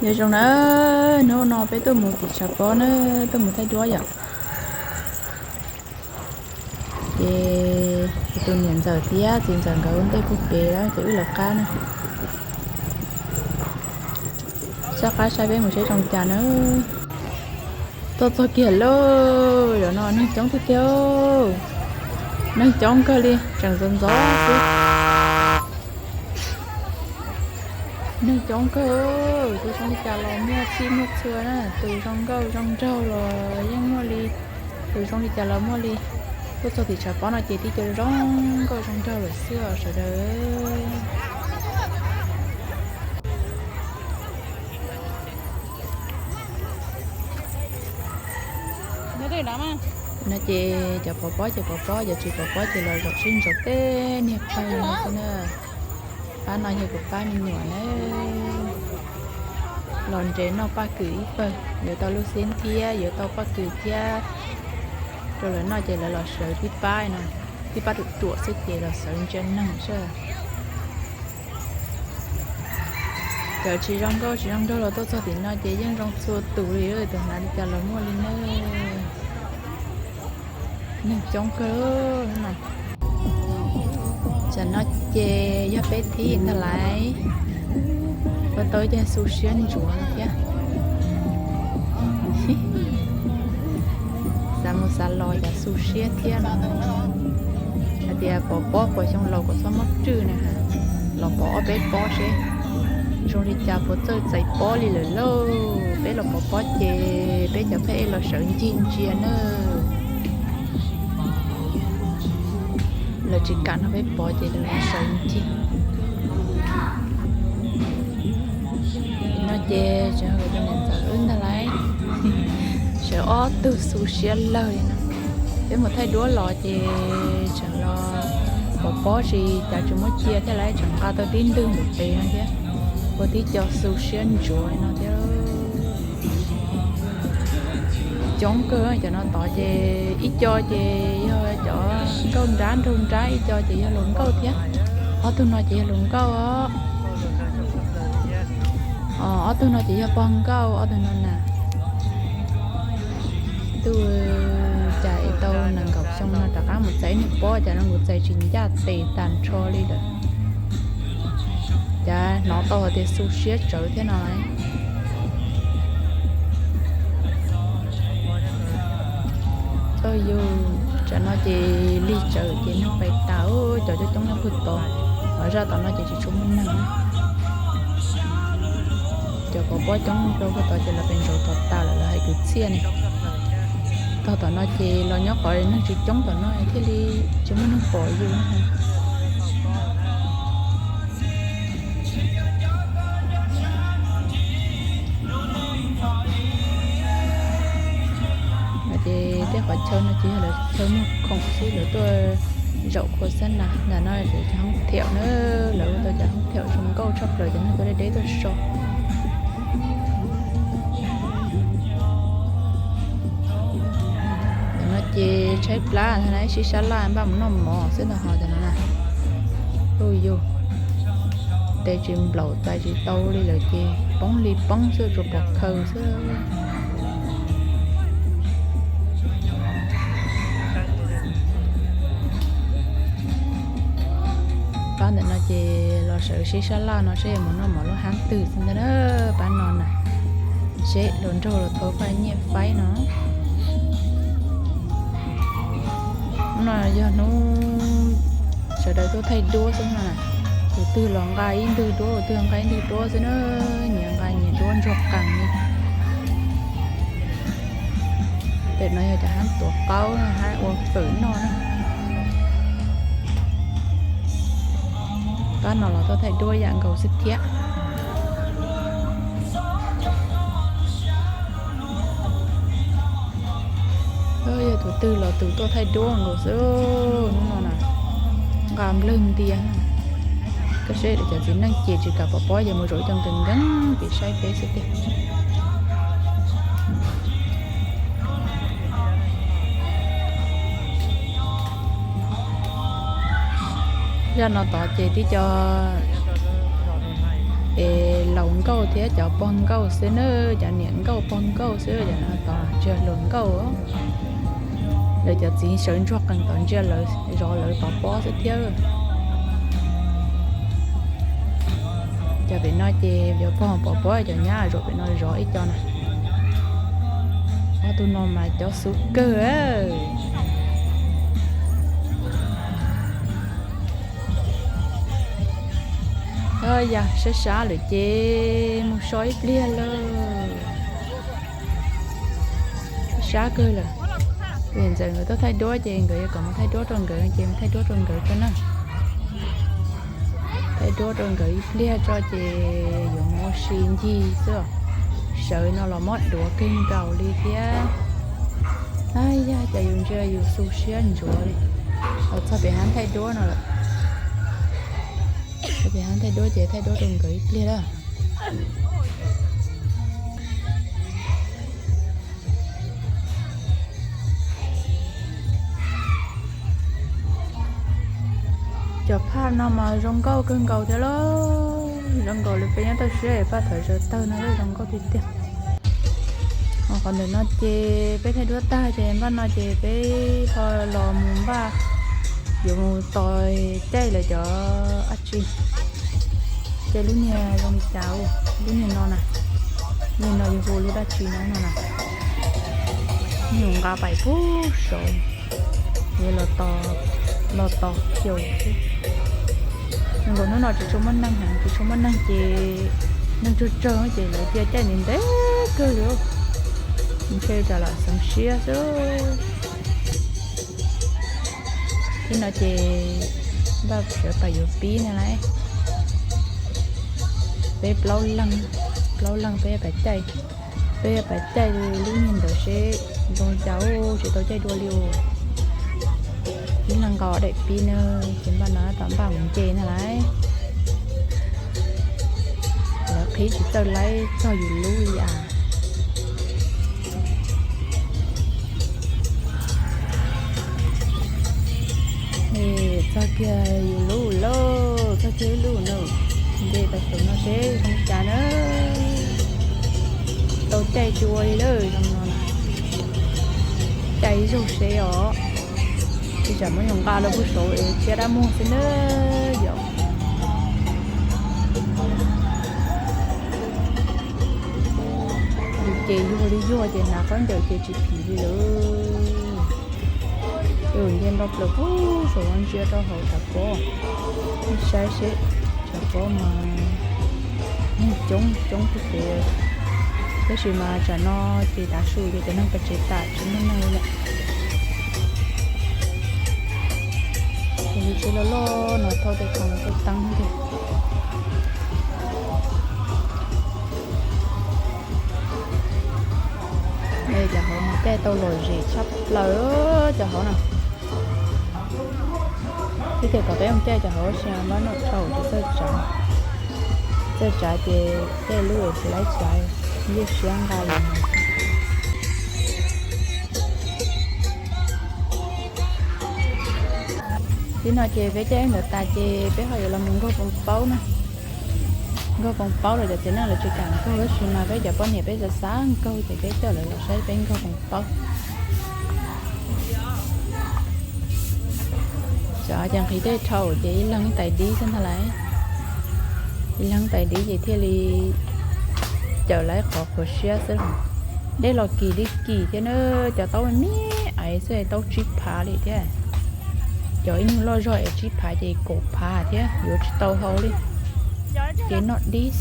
Nyob zoo na, hnub no peb tuaj mus tim tshav pob na, tuaj mus thaij duab yom. Ces tus niam ntxawm thiab txiv ntxawm nkawd ua ntej puag pem lawm ces wb lawv qab na. Soj qab saib peb mus saib zoo cas na. Tuaj txog kiag lauj, zaum no neeg coob tiag tiag, neeg coob kawg li, tseem ntxov ntxov xwb. Neeg coob kawg, tus zoo li cas los muaj txhij muaj txhua na, tus zoo nkauj zoo nraug los yeej muaj li, tus zoo li cas los muaj li. Tuaj txog tim tshav pob no ces tib co zoo nkauj zoo nraug lawm xwb os sawv daws. No ces cov pov pob ces pov pob, cov tsis pov pob ces los zaum sib ntsoov tej niag pawg no xwb na. Pab no yog kuv pab me nyuam na, los nres noj paj kws ib pawg, yuav tau lub xib thiab yuav tau paj kws thiab rau lawv noj ces lawv los sawv tib pab no, tib pab ruam ruam xwb ces los sawv ntsia neeg xwb. Cov tsis zoo nkauj tsis zoo nraug los tuaj txog tim no ces yeej zoo txhua tus li, tus hnav li cas los muaj li na. Neeg coob kawg no. Tam no ces yog peb thib ntag lauj, ua tau ib co xu siab ntsuav no thiab. Xav mus xav los cas xu siab thiab no. Hais tias pov pob puas xyoo laus kom txhob muab rwj na, los pov ob peb pob seb zoo li cas puas txawj txais pob li lawm lauj. Peb los pov pob ces peb cov phaj ej los sawv ncig ntsia nawb. Lawv tsis kam no peb pov ces lawv los sawv ncig. No ces tseem tus niam ntxawm wb ntag lauj, sawv ob tug xu siab lawg li no. Peb mus thaij duab los ces tseem los pov pob tsis cas tsis muab cia thiab lauj, tseem nqa tau tib ntwg ntawm pem no thiab. Ua tib co xu siab ntsuav li no thiab. Coob kawg, cov no tod ces ib co ces yog cov nkauj nrab nraug nrab, ib co ces yog hluas nkauj thiab. Ob tug no ces yog hluas nkauj os. Ob tug no ces yog pog nkauj, ob tug no na. Ntuj, cas es tau nees nkaum xyoo no rov qab mus txais niag pob, cas no kuv txais tsis ncaj tes tag nrho li lawm. Cas hnov tau hais tias xu siab tsawv thiab no. Yus, tsam no ces lig tsawv ces neeg pais tas, cov coob coob nyob puag tod, ho zaj tom no ces tsis tshua muaj neeg. Cov pov pob coob rau puag tod ces los pes ntsaus tod tas lawm, lawv hais kwv txhiaj ne. Tog tom no ces los nyob qhov neeg tsis coob tom no thiaj li tsis muaj neeg pom yus. Ces tej qhov chaw no ces yog lawv chaw muag khoom xwb, lawv tuaj zaum khua xab nas. Ntawm no cov hoob thiaum na, lawv ua tau cov hoob thiaum zoo nkauj tshaj plaws, cov neeg tuaj deb deb tuaj so. Ntawm no ces tshaib plab na, sib sab laj npaj mus noj mov xwb ntag ho cov no na. Ub yus, tes tsis nplaum txais tsis tau li lawm ces poob li poob xwb, tsuas pom khaws xwb. Pab ntawm no ces los sawv sib sab laj no seb yuav mus noj mov lub hab twg xwb ntag na. Pab no na, seb hluas nraug los thov faj nyiaj faib no. Hnub no yog hnub sawv daws tuaj thaij duab xwb no na. Tus twg los nqa ib ntwg duab, tus twg nqa ib ntwg duab xwb na, nyias nqa nyias duab ntsuag qees li. Pem no yog cov hab tuav qaub, hab ua fawm noj na. Pab no los tuaj thaij duab yam nkaus xwb thiab. Yog tus twg los tus tuaj thaij duab nkaus xwb hnub no na. Nqa nplawg ntias. Koj seb cov txiv neej ces tsis kam pov pob, ces mus zaum ib co nkees nkees pem saib peb xwb tiag. Zaj no tod ces tib co Ces laus nkauj thiab cov pog nkauj xwb na, cov niam nkauj pog nkauj xwb, cov no tod ntsia hluas nkauj. Lawv cov txiv sawv ntsuag qees tod ntsia lawv, zov lawv tod pob xwb thiab. Cov pem no ces cov pog pov pob, cov nyab zaum pem no zov ib co na. Ob tug no mas cov xub kawg. Yog sab sab lawm ces mus so ib pliag lawm. Sab sab kawg lawm. Yawm Ntxawm nkawd tuaj thaij duab ces nkawd yuav kom mus thaij duab rau nkawd ces mus thaij duab rau nkawd tso na. Thaij duab rau nkawd ib pliag tso ces yuav mus ua si ncig xwb. Sawv no los mob duav kawg nkaus li thiab. Ab yog cas yus ntsia yus xu siab ntsuav li. Los txog pem hab thaij duab no lawm. Txog pem hab thaij duab ces thaij duab rau nkawd ib pliag lawm. Cov phaj no mas zoo nkauj kawg nkaus thiab lauj, zoo nkaus li peb nyob toj siab es paj thawv zaws tawg no zoo nkauj tiag tiag. Ho qhov ntawm no ces peb thaij duab tag ces npaj no ces peb ho los mus npaj yuav mus tos caij lawv cov dab tsi. Caij lub niag zoo li cas, lub niag no na, niag no yog hu lub dab tsi no no na. Nyuam nqa pais puag saud, yuav los tos xyaum xwb. Nkaus hnub no tsis tshua muaj neeg heev, tsis tshua muaj neeg ces neeg tsawg tsawg ces lawv cia caij ntev ntev kawg li. Ntshe tsam lam xeev siab xwb. Tib no ces npaj sawv pais yuav pib na lauj. Peb plaub leeg, plaub leeg peb pais caij, peb pais caij lub niag ntawd seb zoo li cas, tsis tau caij dua li os. Ib leeg nqa daim pib na, ces npaj no rov npaj mus nce na lauj. Lawv qhib tsis txawj laib txog yus lub li as. Txog kiag yus lub lauj, txog kiag ib lub na. Nce pais saum no seb zoo cas na. Tau caij tsis ua li lawm zoo no na. Caij ib zaug seb os. Tsis tsam muab yus nqa los puag saud es tsiab dab muag xwb na yom. Yus ces yuag li yuag ces hnav khaub ncaws ces tsis phim li lawm. Nce nto plaws puag saud ntsia rau hauv tshav pob, saib seb tshav pob mas neeg coob coob tiag tiag. Tab sis mas tsam no ces tav su ces cov neeg pes tsev tas tsis muaj neeg li lawm. Ces lub tsheb loj loj no thauj tej khoom tuaj teeb tiag. Cov hauv mas caij tau lom zem tshaj plaws cov hauv no. Tib tias kom peb mus caij cov hauv tab sis npaj no tsaus tsis txawj tsav, txawj tsav ces caij lub tsis laib tsav, ywj siab nqa li no. Tib no ces peb caij ntawd tas ces peb ho yuav los mus nkaug poos paub na. Nkaug poos paub los cov txiv neej lawv tsis kam nkaug tab sis mas peb cov poj niam peb xav xav nkaug ces peb coj lawv los saib peb nkaug poos paub. Cov ces nqhis dej dhau ces ib leeg ib tais dib xwb ntag lauj. Ib leeg ib tais dib ces thiaj li cawm lawv qhov qhuav siab xwb. Dej los kim li kim thiab na, cov taub me me ais xwb taub tsib phav li thiab. Cov ib nyuag loj zog es tsib phav ces kaum phav thiab yuav tsis tau hau li. Ces noj dib,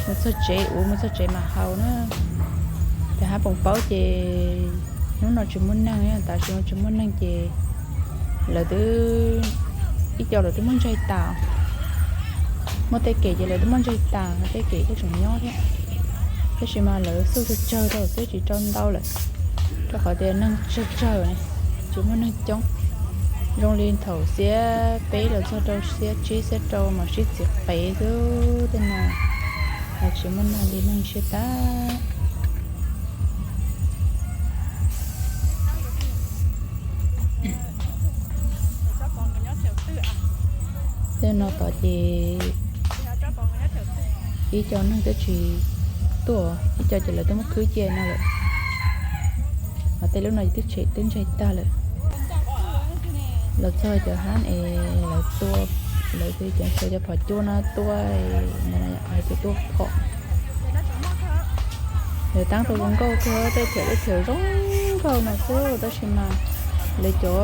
mus txog tsev ua, mus txog tsev mam hau na. Ces hab poos paub ces hnub no tsis muaj neeg, tam sim no tsis muaj neeg ces lawv twb, ib co lawv twb muab ntsaig tas. Muaj tej kem ces lawv twb muab ntsaig tas, tej kem thiaj tseem nyob thiab. Tab sis mas lawv xub tsawg tsawg rau xwb tsis rau ntau lawm, rau qhov tias neeg tsawg tsawg, tsis muaj neeg coob. Zoo li thaum xiab peb los txog rau xiab tsib xiab rau mas sib txiv qev xwb tej no, tsis muaj neeg li, neeg tsawg tag. Tej no tod ces, Ib co neeg twb tsis tuaj, ib co ces lawv twb muab khwb cia no lawm. Ho tej lub no twb tshem twb ntseg tag lawm. Los txog cov hab es lawv tua, lawv twb ceev xyuas cov phom cua no tua, hais tias tua phom. Lawv tab tom zoo nkauj kawg, tej chaw tej chaw zoo nkauj no xwb, tab sis mas lawv cov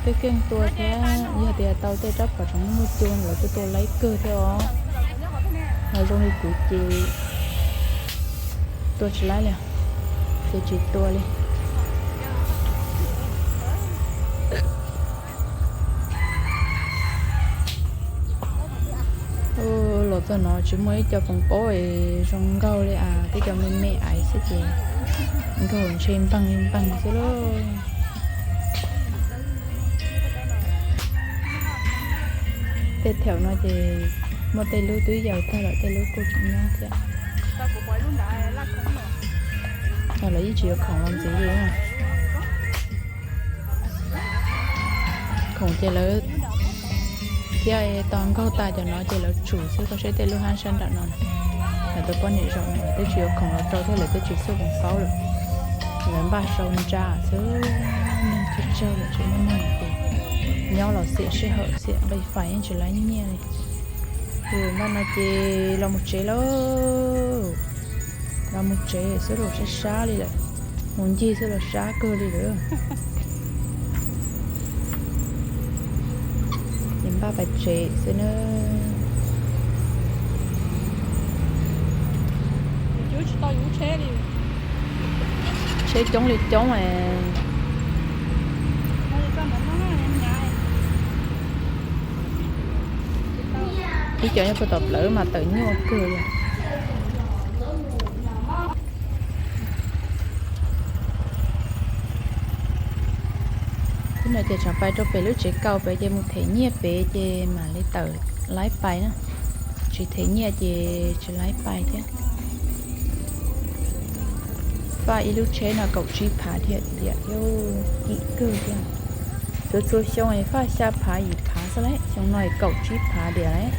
keej keej tua thiab yog tias tau tej rab phom tseem muaj cua lawv kuj tua laib kawg thiab os. Ho zoo li kuv ces tua tsis laib li, ces tsis tua li. Los txog no tsis muaj ib co poos paub es zoo nkauj li as, tej co me me ais xwb ces nkaug ntshe npeeg li npeeg xwb lauj. Tej thaum no ces muaj tej lub twb yaws tag lawm, tej lub kuj tseem nyob thiab. Lawv yeej tsis yuav khoom los ntxiv li. Khoom ces lawv thiab tos nkaug tas cov no ces lawv tsum xwb. Koj saib tej lub hab sab nram no, lawv tus poj niam zaum no lawv twb tsis yuav khoom los rau thiab, lawv twb tsis txhawj poos paub lawm. Lawv npaj sau ntsa xwb, neeg tsawg tsawg lawm tsis muaj neeg ces nyob los xiam sij hawm xiam wifi yeej tsis laib nyiaj li. Tus npaj no ces los mus tsev lauj, los mus tsev xwb los sab sab li lawm, mus ncig xwb los sab kawg li lawm. Ces npaj pais tsev xwb na. Tsheb coob li coob. Ib co nyob puag tom plawv mas tawm nyuaj kawg li. Ib no ces tseem pais rau pem lub tsev kaus pem ces mus them nyiaj pem ces mam li tawm laib pais na. Tsis them nyiaj ces tsis laib pais thiab. Faj ib lub tsheb no kaum tsib phav diam diam, kim kawg thiab. Txhua txhua xyoo faj xya phav yim phav xwb lauj, xyoo no kaum tsib phav diam lauj.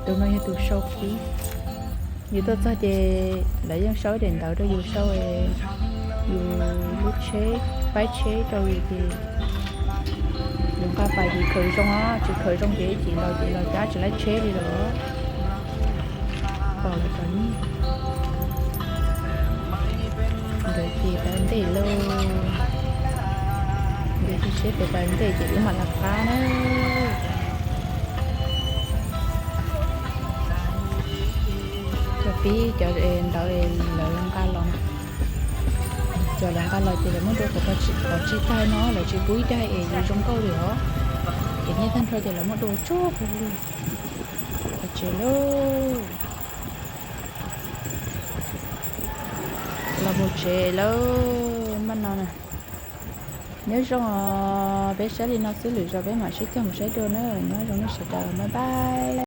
Tus no yog tus sau kib. Yus tuaj txog ces lawv yeej sau ib daim ntawv rau yus sau yus lub tsheb, paib tsheb rau yus ces yus nqa pais ces khaws zoo os, tsis khaws zoo ces ib chim los ces los cab tsis laib tsheb li lawm. Pom lawv cov nyiaj. Nkawd ces tav ntej lauj. Nkawd ces tsheb pem tav ntej ces wb mam li qab na. Cov pib cov ntawd lawv nqa los, cov lawv nqa los ces lawv muab dua qhov tsis tag no, lawv tsis pub ib daig es zoo nkauj li os. Ces nyiaj tag nrho ces lawv muab dua tsuag pug li. Pais tsev lauj. Los mus tsev lauj, npaj no na. Nyob zoo os, peb saib li no xwb, lwm zaus peb mam sib cog mus saib dua na. Nyob zoo nej sawv daws, bye bye.